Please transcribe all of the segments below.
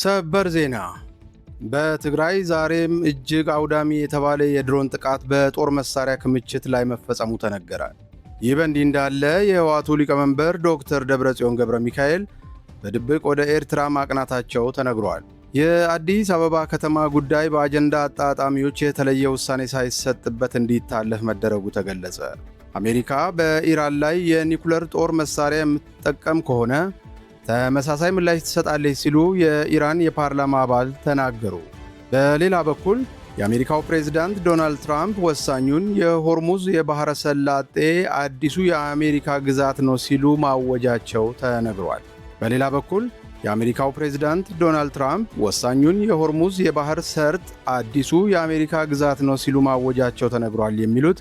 ሰበር ዜና። በትግራይ ዛሬም እጅግ አውዳሚ የተባለ የድሮን ጥቃት በጦር መሳሪያ ክምችት ላይ መፈጸሙ ተነገረ። ይህ በእንዲህ እንዳለ የህወሓቱ ሊቀመንበር ዶክተር ደብረጽዮን ገብረ ሚካኤል በድብቅ ወደ ኤርትራ ማቅናታቸው ተነግሯል። የአዲስ አበባ ከተማ ጉዳይ በአጀንዳ አጣጣሚዎች የተለየ ውሳኔ ሳይሰጥበት እንዲታለፍ መደረጉ ተገለጸ። አሜሪካ በኢራን ላይ የኒኩለር ጦር መሳሪያ የምትጠቀም ከሆነ ተመሳሳይ ምላሽ ትሰጣለች ሲሉ የኢራን የፓርላማ አባል ተናገሩ። በሌላ በኩል የአሜሪካው ፕሬዝዳንት ዶናልድ ትራምፕ ወሳኙን የሆርሙዝ የባሕረ ሰላጤ አዲሱ የአሜሪካ ግዛት ነው ሲሉ ማወጃቸው ተነግሯል። በሌላ በኩል የአሜሪካው ፕሬዝዳንት ዶናልድ ትራምፕ ወሳኙን የሆርሙዝ የባህር ሰርጥ አዲሱ የአሜሪካ ግዛት ነው ሲሉ ማወጃቸው ተነግሯል። የሚሉት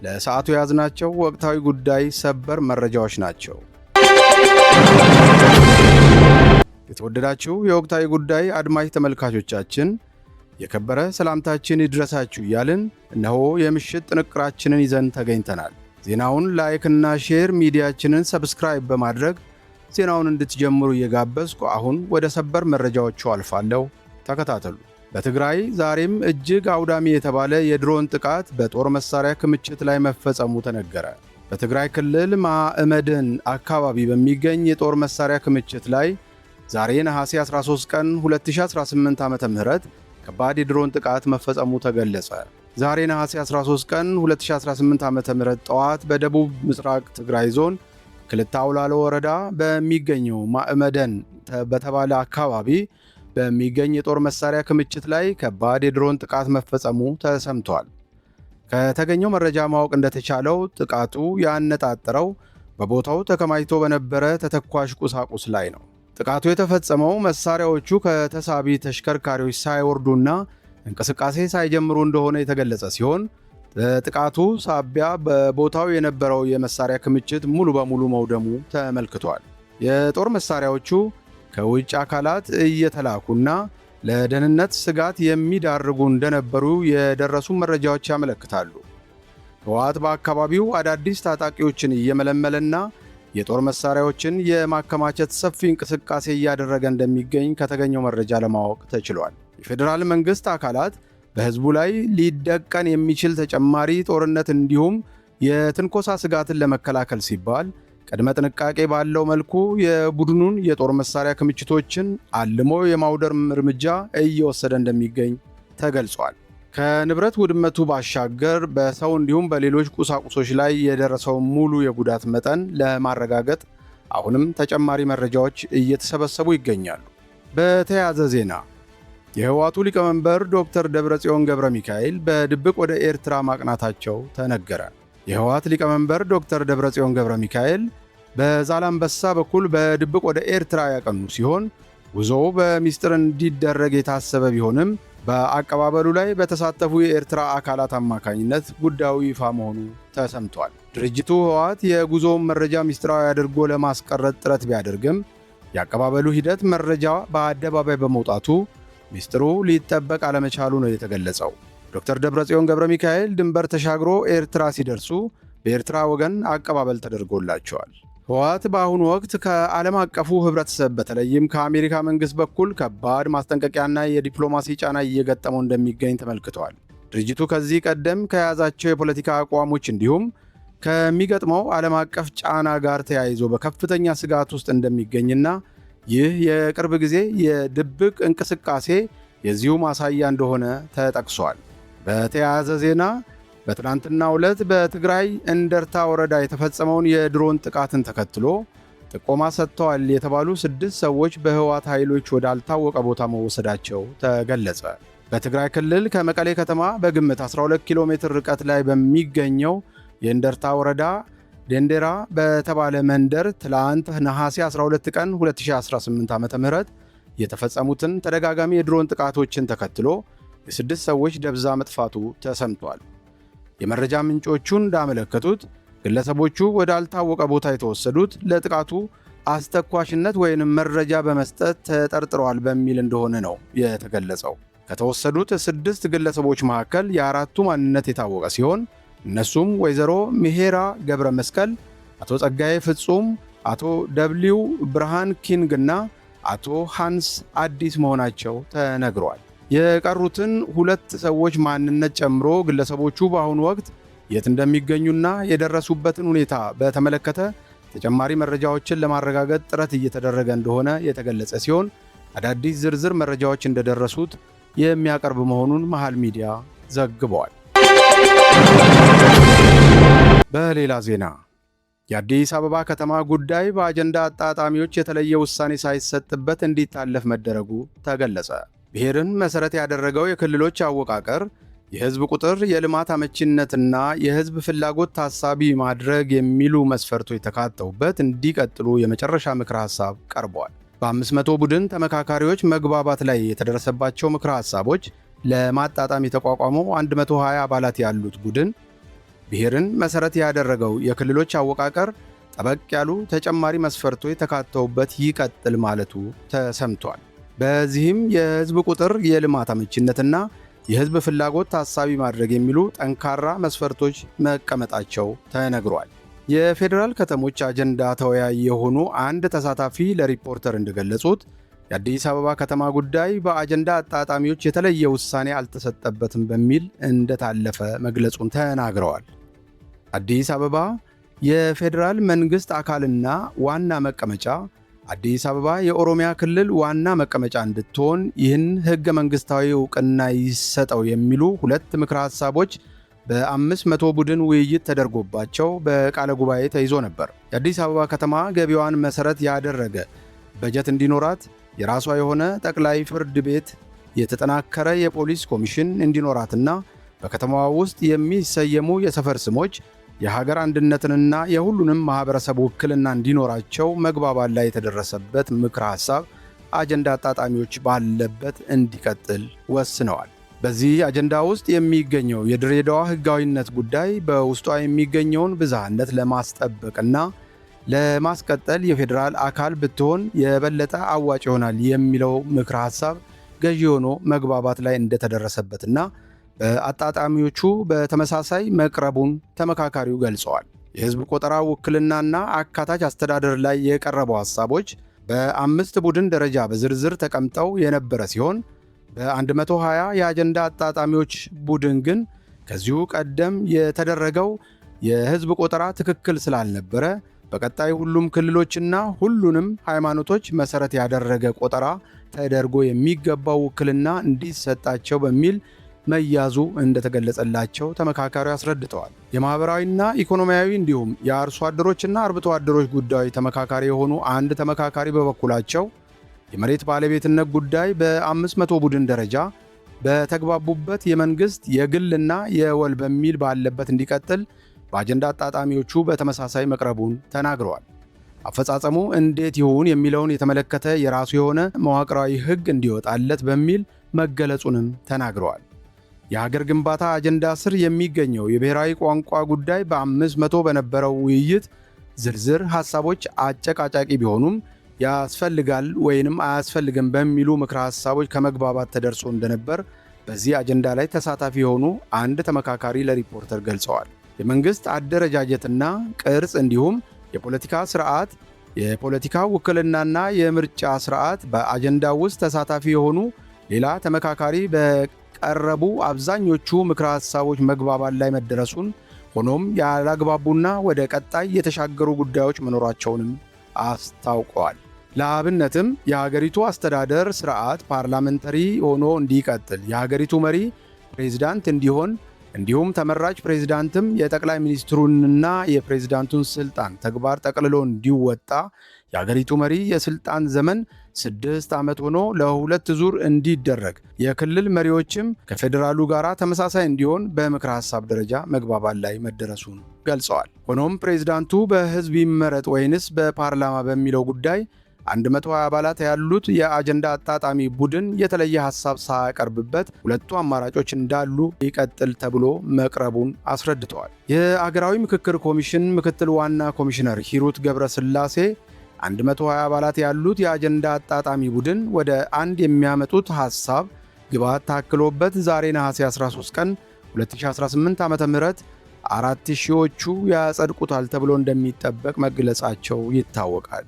ለሰዓቱ የያዝናቸው ወቅታዊ ጉዳይ ሰበር መረጃዎች ናቸው። የተወደዳችሁ የወቅታዊ ጉዳይ አድማጭ ተመልካቾቻችን፣ የከበረ ሰላምታችን ይድረሳችሁ እያልን እነሆ የምሽት ጥንቅራችንን ይዘን ተገኝተናል። ዜናውን like ና share፣ ሚዲያችንን subscribe በማድረግ ዜናውን እንድትጀምሩ እየጋበዝኩ አሁን ወደ ሰበር መረጃዎቹ አልፋለሁ። ተከታተሉ። በትግራይ ዛሬም እጅግ አውዳሚ የተባለ የድሮን ጥቃት በጦር መሳሪያ ክምችት ላይ መፈጸሙ ተነገረ። በትግራይ ክልል ማዕመድን አካባቢ በሚገኝ የጦር መሳሪያ ክምችት ላይ ዛሬ ነሐሴ 13 ቀን 2018 ዓ.ም ከባድ የድሮን ጥቃት መፈጸሙ ተገለጸ። ዛሬ ነሐሴ 13 ቀን 2018 ዓ.ም ጠዋት በደቡብ ምስራቅ ትግራይ ዞን ክልተ አውላሎ ወረዳ በሚገኘው ማዕመደን በተባለ አካባቢ በሚገኝ የጦር መሳሪያ ክምችት ላይ ከባድ የድሮን ጥቃት መፈጸሙ ተሰምቷል። ከተገኘው መረጃ ማወቅ እንደተቻለው ጥቃቱ ያነጣጠረው በቦታው ተከማችቶ በነበረ ተተኳሽ ቁሳቁስ ላይ ነው። ጥቃቱ የተፈጸመው መሳሪያዎቹ ከተሳቢ ተሽከርካሪዎች ሳይወርዱና እንቅስቃሴ ሳይጀምሩ እንደሆነ የተገለጸ ሲሆን፣ በጥቃቱ ሳቢያ በቦታው የነበረው የመሳሪያ ክምችት ሙሉ በሙሉ መውደሙ ተመልክቷል። የጦር መሳሪያዎቹ ከውጭ አካላት እየተላኩና ለደህንነት ስጋት የሚዳርጉ እንደነበሩ የደረሱ መረጃዎች ያመለክታሉ። ህወሓት በአካባቢው አዳዲስ ታጣቂዎችን እየመለመለና የጦር መሳሪያዎችን የማከማቸት ሰፊ እንቅስቃሴ እያደረገ እንደሚገኝ ከተገኘው መረጃ ለማወቅ ተችሏል። የፌዴራል መንግስት አካላት በህዝቡ ላይ ሊደቀን የሚችል ተጨማሪ ጦርነት እንዲሁም የትንኮሳ ስጋትን ለመከላከል ሲባል ቅድመ ጥንቃቄ ባለው መልኩ የቡድኑን የጦር መሳሪያ ክምችቶችን አልሞ የማውደም እርምጃ እየወሰደ እንደሚገኝ ተገልጿል። ከንብረት ውድመቱ ባሻገር በሰው እንዲሁም በሌሎች ቁሳቁሶች ላይ የደረሰውን ሙሉ የጉዳት መጠን ለማረጋገጥ አሁንም ተጨማሪ መረጃዎች እየተሰበሰቡ ይገኛሉ። በተያያዘ ዜና የህወሓቱ ሊቀመንበር ዶክተር ደብረጽዮን ገብረ ሚካኤል በድብቅ ወደ ኤርትራ ማቅናታቸው ተነገረ። የህወሓት ሊቀመንበር ዶክተር ደብረጽዮን ገብረ ሚካኤል በዛላምበሳ በኩል በድብቅ ወደ ኤርትራ ያቀኑ ሲሆን፣ ጉዞው በሚስጥር እንዲደረግ የታሰበ ቢሆንም በአቀባበሉ ላይ በተሳተፉ የኤርትራ አካላት አማካኝነት ጉዳዩ ይፋ መሆኑ ተሰምቷል። ድርጅቱ ህወሓት የጉዞውን መረጃ ሚስጥራዊ አድርጎ ለማስቀረት ጥረት ቢያደርግም፣ የአቀባበሉ ሂደት መረጃ በአደባባይ በመውጣቱ ሚስጥሩ ሊጠበቅ አለመቻሉ ነው የተገለጸው። ዶክተር ደብረጽዮን ገብረ ሚካኤል ድንበር ተሻግሮ ኤርትራ ሲደርሱ በኤርትራ ወገን አቀባበል ተደርጎላቸዋል። ህወሓት በአሁኑ ወቅት ከዓለም አቀፉ ህብረተሰብ በተለይም ከአሜሪካ መንግሥት በኩል ከባድ ማስጠንቀቂያና የዲፕሎማሲ ጫና እየገጠመው እንደሚገኝ ተመልክተዋል። ድርጅቱ ከዚህ ቀደም ከያዛቸው የፖለቲካ አቋሞች እንዲሁም ከሚገጥመው ዓለም አቀፍ ጫና ጋር ተያይዞ በከፍተኛ ስጋት ውስጥ እንደሚገኝና ይህ የቅርብ ጊዜ የድብቅ እንቅስቃሴ የዚሁ ማሳያ እንደሆነ ተጠቅሷል። በተያያዘ ዜና በትናንትናው ዕለት በትግራይ እንደርታ ወረዳ የተፈጸመውን የድሮን ጥቃትን ተከትሎ ጥቆማ ሰጥተዋል የተባሉ ስድስት ሰዎች በህወሓት ኃይሎች ወዳልታወቀ ቦታ መወሰዳቸው ተገለጸ። በትግራይ ክልል ከመቀሌ ከተማ በግምት 12 ኪሎ ሜትር ርቀት ላይ በሚገኘው የእንደርታ ወረዳ ደንዴራ በተባለ መንደር ትላንት ነሐሴ 12 ቀን 2018 ዓ.ም የተፈጸሙትን ተደጋጋሚ የድሮን ጥቃቶችን ተከትሎ የስድስት ሰዎች ደብዛ መጥፋቱ ተሰምቷል። የመረጃ ምንጮቹ እንዳመለከቱት ግለሰቦቹ ወዳልታወቀ ቦታ የተወሰዱት ለጥቃቱ አስተኳሽነት ወይንም መረጃ በመስጠት ተጠርጥረዋል በሚል እንደሆነ ነው የተገለጸው። ከተወሰዱት ስድስት ግለሰቦች መካከል የአራቱ ማንነት የታወቀ ሲሆን፣ እነሱም ወይዘሮ ምሄራ ገብረ መስቀል፣ አቶ ጸጋዬ ፍጹም፣ አቶ ደብሊው ብርሃን ኪንግ እና አቶ ሃንስ አዲስ መሆናቸው ተነግሯል። የቀሩትን ሁለት ሰዎች ማንነት ጨምሮ ግለሰቦቹ በአሁኑ ወቅት የት እንደሚገኙና የደረሱበትን ሁኔታ በተመለከተ ተጨማሪ መረጃዎችን ለማረጋገጥ ጥረት እየተደረገ እንደሆነ የተገለጸ ሲሆን፣ አዳዲስ ዝርዝር መረጃዎች እንደደረሱት የሚያቀርብ መሆኑን መሃል ሚዲያ ዘግቧል። በሌላ ዜና የአዲስ አበባ ከተማ ጉዳይ በአጀንዳ አጣጣሚዎች የተለየ ውሳኔ ሳይሰጥበት እንዲታለፍ መደረጉ ተገለጸ። ብሔርን መሠረት ያደረገው የክልሎች አወቃቀር የሕዝብ ቁጥር፣ የልማት አመቺነትና የሕዝብ ፍላጎት ታሳቢ ማድረግ የሚሉ መስፈርቶች ተካተውበት እንዲቀጥሉ የመጨረሻ ምክረ ሐሳብ ቀርቧል። በ500 ቡድን ተመካካሪዎች መግባባት ላይ የተደረሰባቸው ምክረ ሐሳቦች ለማጣጣም የተቋቋመው 120 አባላት ያሉት ቡድን ብሔርን መሠረት ያደረገው የክልሎች አወቃቀር ጠበቅ ያሉ ተጨማሪ መስፈርቶች ተካተውበት ይቀጥል ማለቱ ተሰምቷል። በዚህም የሕዝብ ቁጥር፣ የልማት አመቺነትና የሕዝብ ፍላጎት ታሳቢ ማድረግ የሚሉ ጠንካራ መስፈርቶች መቀመጣቸው ተነግሯል። የፌዴራል ከተሞች አጀንዳ ተወያይ የሆኑ አንድ ተሳታፊ ለሪፖርተር እንደገለጹት፣ የአዲስ አበባ ከተማ ጉዳይ በአጀንዳ አጣጣሚዎች የተለየ ውሳኔ አልተሰጠበትም በሚል እንደታለፈ መግለጹን ተናግረዋል። አዲስ አበባ የፌዴራል መንግስት አካልና ዋና መቀመጫ፣ አዲስ አበባ የኦሮሚያ ክልል ዋና መቀመጫ እንድትሆን ይህን ህገ መንግስታዊ እውቅና ይሰጠው የሚሉ ሁለት ምክረ ሐሳቦች በ500 ቡድን ውይይት ተደርጎባቸው በቃለ ጉባኤ ተይዞ ነበር። የአዲስ አበባ ከተማ ገቢዋን መሰረት ያደረገ በጀት እንዲኖራት፣ የራሷ የሆነ ጠቅላይ ፍርድ ቤት፣ የተጠናከረ የፖሊስ ኮሚሽን እንዲኖራትና በከተማዋ ውስጥ የሚሰየሙ የሰፈር ስሞች የሀገር አንድነትንና የሁሉንም ማህበረሰብ ውክልና እንዲኖራቸው መግባባት ላይ የተደረሰበት ምክረ ሐሳብ አጀንዳ አጣጣሚዎች ባለበት እንዲቀጥል ወስነዋል። በዚህ አጀንዳ ውስጥ የሚገኘው የድሬዳዋ ህጋዊነት ጉዳይ በውስጧ የሚገኘውን ብዝሃነት ለማስጠበቅና ለማስቀጠል የፌዴራል አካል ብትሆን የበለጠ አዋጭ ይሆናል የሚለው ምክረ ሐሳብ ገዢ ሆኖ መግባባት ላይ እንደተደረሰበትና በአጣጣሚዎቹ በተመሳሳይ መቅረቡን ተመካካሪው ገልጸዋል። የህዝብ ቆጠራ ውክልናና አካታች አስተዳደር ላይ የቀረቡ ሐሳቦች በአምስት ቡድን ደረጃ በዝርዝር ተቀምጠው የነበረ ሲሆን፣ በ120 የአጀንዳ አጣጣሚዎች ቡድን ግን ከዚሁ ቀደም የተደረገው የህዝብ ቆጠራ ትክክል ስላልነበረ በቀጣይ ሁሉም ክልሎችና ሁሉንም ሃይማኖቶች መሰረት ያደረገ ቆጠራ ተደርጎ የሚገባው ውክልና እንዲሰጣቸው በሚል መያዙ እንደተገለጸላቸው ተመካካሪው አስረድተዋል። የማህበራዊና ኢኮኖሚያዊ እንዲሁም የአርሶ አደሮችና አርብቶ አደሮች ጉዳዮች ተመካካሪ የሆኑ አንድ ተመካካሪ በበኩላቸው፣ የመሬት ባለቤትነት ጉዳይ በ500 ቡድን ደረጃ በተግባቡበት የመንግስት፣ የግልና የወል በሚል ባለበት እንዲቀጥል በአጀንዳ አጣጣሚዎቹ በተመሳሳይ መቅረቡን ተናግረዋል። አፈጻጸሙ እንዴት ይሁን የሚለውን የተመለከተ የራሱ የሆነ መዋቅራዊ ሕግ እንዲወጣለት በሚል መገለጹንም ተናግረዋል። የሀገር ግንባታ አጀንዳ ስር የሚገኘው የብሔራዊ ቋንቋ ጉዳይ በ500 በነበረው ውይይት ዝርዝር ሐሳቦች አጨቃጫቂ ቢሆኑም፣ ያስፈልጋል ወይንም አያስፈልግም በሚሉ ምክረ ሐሳቦች ከመግባባት ተደርሶ እንደነበር በዚህ አጀንዳ ላይ ተሳታፊ የሆኑ አንድ ተመካካሪ ለሪፖርተር ገልጸዋል። የመንግስት አደረጃጀትና ቅርጽ እንዲሁም የፖለቲካ ስርዓት፣ የፖለቲካ ውክልናና የምርጫ ስርዓት በአጀንዳው ውስጥ ተሳታፊ የሆኑ ሌላ ተመካካሪ በቀረቡ አብዛኞቹ ምክረ ሐሳቦች መግባባት ላይ መደረሱን፣ ሆኖም ያላግባቡና ወደ ቀጣይ የተሻገሩ ጉዳዮች መኖራቸውንም አስታውቀዋል። ለአብነትም የሀገሪቱ አስተዳደር ስርዓት parliamentary ሆኖ እንዲቀጥል፣ የሀገሪቱ መሪ ፕሬዝዳንት እንዲሆን፣ እንዲሁም ተመራጭ ፕሬዝዳንትም የጠቅላይ ሚኒስትሩንና የፕሬዝዳንቱን ስልጣን ተግባር ጠቅልሎ እንዲወጣ፣ የሀገሪቱ መሪ የስልጣን ዘመን 6 ዓመት ሆኖ ለሁለት ዙር እንዲደረግ፣ የክልል መሪዎችም ከፌዴራሉ ጋር ተመሳሳይ እንዲሆን በምክረ ሀሳብ ደረጃ መግባባት ላይ መደረሱን ገልጸዋል። ሆኖም ፕሬዝዳንቱ በህዝብ ይመረጥ ወይንስ በፓርላማ በሚለው ጉዳይ 120 አባላት ያሉት የአጀንዳ አጣጣሚ ቡድን የተለየ ሀሳብ ሳያቀርብበት ሁለቱ አማራጮች እንዳሉ ይቀጥል ተብሎ መቅረቡን አስረድተዋል። የአገራዊ ምክክር ኮሚሽን ምክትል ዋና ኮሚሽነር ሂሩት ገብረስላሴ 120 አባላት ያሉት የአጀንዳ አጣጣሚ ቡድን ወደ አንድ የሚያመጡት ሀሳብ ግብዓት ታክሎበት ዛሬ ነሐሴ 13 ቀን 2018 ዓ.ም 4,000ዎቹ ያጸድቁታል ተብሎ እንደሚጠበቅ መግለጻቸው ይታወቃል።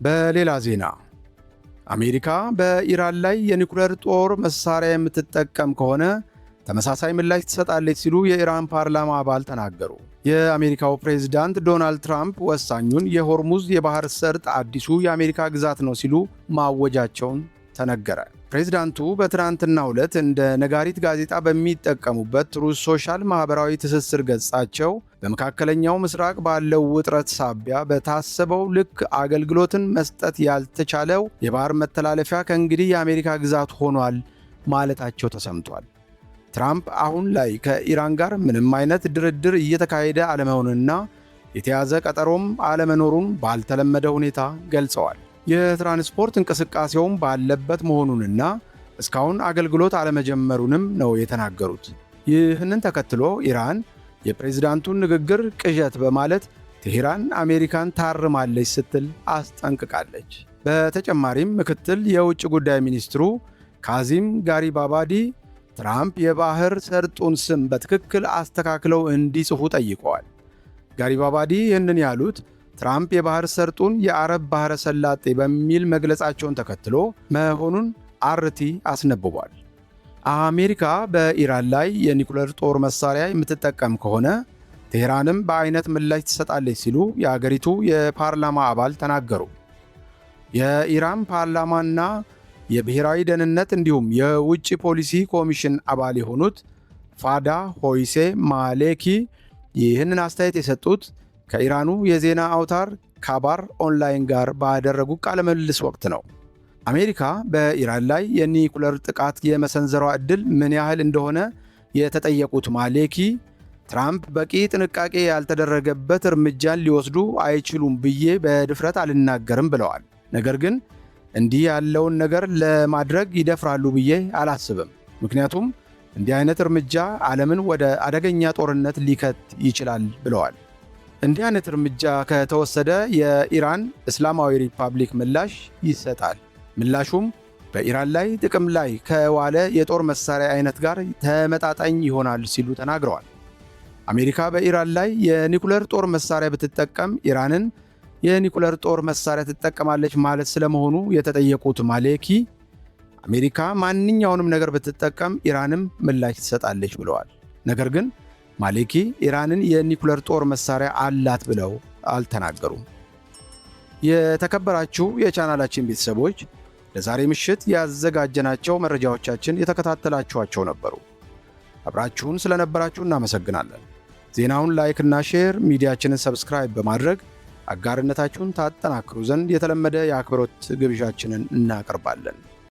በሌላ ዜና፣ አሜሪካ በኢራን ላይ የኒኩለር ጦር መሳሪያ የምትጠቀም ከሆነ ተመሳሳይ ምላሽ ትሰጣለች ሲሉ የኢራን ፓርላማ አባል ተናገሩ። የአሜሪካው ፕሬዝዳንት ዶናልድ ትራምፕ ወሳኙን የሆርሙዝ የባህር ሰርጥ አዲሱ የአሜሪካ ግዛት ነው ሲሉ ማወጃቸውን ተነገረ። ፕሬዝዳንቱ በትናንትናው ዕለት እንደ ነጋሪት ጋዜጣ በሚጠቀሙበት ትሩዝ ሶሻል ማኅበራዊ ትስስር ገጻቸው በመካከለኛው ምስራቅ ባለው ውጥረት ሳቢያ በታሰበው ልክ አገልግሎትን መስጠት ያልተቻለው የባህር መተላለፊያ ከእንግዲህ የአሜሪካ ግዛት ሆኗል ማለታቸው ተሰምቷል። ትራምፕ አሁን ላይ ከኢራን ጋር ምንም አይነት ድርድር እየተካሄደ አለመሆኑንና የተያዘ ቀጠሮም አለመኖሩን ባልተለመደ ሁኔታ ገልጸዋል። የትራንስፖርት እንቅስቃሴውም ባለበት መሆኑንና እስካሁን አገልግሎት አለመጀመሩንም ነው የተናገሩት። ይህንን ተከትሎ ኢራን የፕሬዝዳንቱን ንግግር ቅዠት በማለት ቴሄራን አሜሪካን ታርማለች ስትል አስጠንቅቃለች። በተጨማሪም ምክትል የውጭ ጉዳይ ሚኒስትሩ ካዚም ጋሪባባዲ ትራምፕ የባህር ሰርጡን ስም በትክክል አስተካክለው እንዲጽፉ ጠይቀዋል። ጋሪባባዲ ይህንን ያሉት ትራምፕ የባህር ሰርጡን የአረብ ባህረ ሰላጤ በሚል መግለጻቸውን ተከትሎ መሆኑን አርቲ አስነብቧል። አሜሪካ በኢራን ላይ የኒኩለር ጦር መሳሪያ የምትጠቀም ከሆነ ቴሄራንም በአይነት ምላሽ ትሰጣለች ሲሉ የአገሪቱ የፓርላማ አባል ተናገሩ። የኢራን ፓርላማና የብሔራዊ ደህንነት እንዲሁም የውጭ ፖሊሲ ኮሚሽን አባል የሆኑት ፋዳ ሆይሴ ማሌኪ ይህንን አስተያየት የሰጡት ከኢራኑ የዜና አውታር ካባር ኦንላይን ጋር ባደረጉ ቃለ ምልልስ ወቅት ነው። አሜሪካ በኢራን ላይ የኒኩለር ጥቃት የመሰንዘሯ ዕድል ምን ያህል እንደሆነ የተጠየቁት ማሌኪ፣ ትራምፕ በቂ ጥንቃቄ ያልተደረገበት እርምጃን ሊወስዱ አይችሉም ብዬ በድፍረት አልናገርም ብለዋል። ነገር ግን እንዲህ ያለውን ነገር ለማድረግ ይደፍራሉ ብዬ አላስብም። ምክንያቱም እንዲህ አይነት እርምጃ ዓለምን ወደ አደገኛ ጦርነት ሊከት ይችላል ብለዋል። እንዲህ አይነት እርምጃ ከተወሰደ የኢራን እስላማዊ ሪፐብሊክ ምላሽ ይሰጣል። ምላሹም በኢራን ላይ ጥቅም ላይ ከዋለ የጦር መሳሪያ አይነት ጋር ተመጣጣኝ ይሆናል ሲሉ ተናግረዋል። አሜሪካ በኢራን ላይ የኒኩለር ጦር መሳሪያ ብትጠቀም ኢራንን የኒኩለር ጦር መሳሪያ ትጠቀማለች ማለት ስለመሆኑ የተጠየቁት ማሌኪ፣ አሜሪካ ማንኛውንም ነገር ብትጠቀም ኢራንም ምላሽ ትሰጣለች ብለዋል። ነገር ግን ማሌኪ ኢራንን የኒኩለር ጦር መሳሪያ አላት ብለው አልተናገሩም። የተከበራችሁ የቻናላችን ቤተሰቦች፣ ለዛሬ ምሽት ያዘጋጀናቸው መረጃዎቻችን የተከታተላችኋቸው ነበሩ። አብራችሁን ስለነበራችሁ እናመሰግናለን። ዜናውን like ና share፣ ሚዲያችንን subscribe በማድረግ አጋርነታችሁን ታጠናክሩ ዘንድ የተለመደ የአክብሮት ግብዣችንን እናቀርባለን።